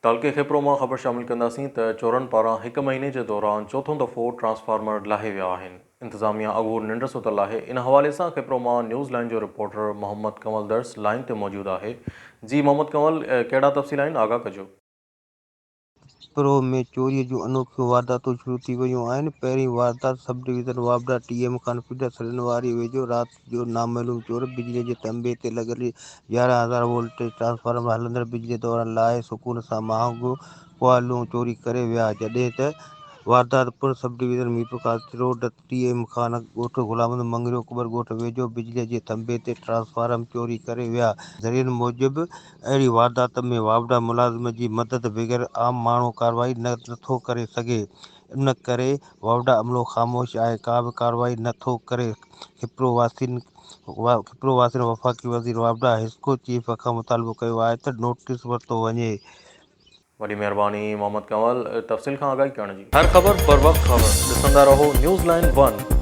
تعلقي کيپرو مان خبر شامل ڪنداسين ته چورن پاران هڪ مهيني جي دوران چوٿون دفعو ٽرانسفارمر لاهي ويا آهن، انتظاميا اگهور ننڊ ستل آهي، ان حوالي سان کيپرو مان نيوز لائين جو رپورٽر محمد ڪنول درس لائين تي موجود آهي، جي محمد ڪنول ڪهڙا تفصيل آهن آگاهه ڪجو. کيپرو ۾ چوري جون انوکيون وارداتون شروع ٿي ويون آهن، پهرين واردات سب ڊويزن واپڊا ٽي ايم خان فيڊر سڙن واري ويجهو رات جو نامعلوم چور بجليء جي ٿنڀي تي لڳل 11 هزار وولٽيج ٽرانسفارمر هلندڙ بجليء دوران لاهي سڪون سان مهانگيون ڪوائلون چوري ڪري ويا، جڏهن ته واردات پڻ sub division Mirpurkhas road T M Khan ڳوٺ غلام محمد مڱريو ڪٻر ڳوٺ ويجهو بجليء جي ٿنڀي تي ٽرانسفارم چوري ڪري ويا، ذريعن موجب اهڙي واردات ۾ واپڊا ملازم جي مدد بغير عام ماڻهو ڪارروائي نه ٿو ڪري سگهي، ان ڪري واپڊا عملو خاموش آهي ڪا به ڪارروائي نه ٿو ڪري کپرو واسين کپرو واسين وفاقي وزير واپڊا حيسڪو چيف کان مطالبو ڪيو آهي ته نوٽيس ورتو وڃي. وڏي مهرباني محمد ڪنول تفصيل کان آگاهي ڪرڻ جي. هر خبر بروقت خبر ڏسندا رهو نيوز لائين ون.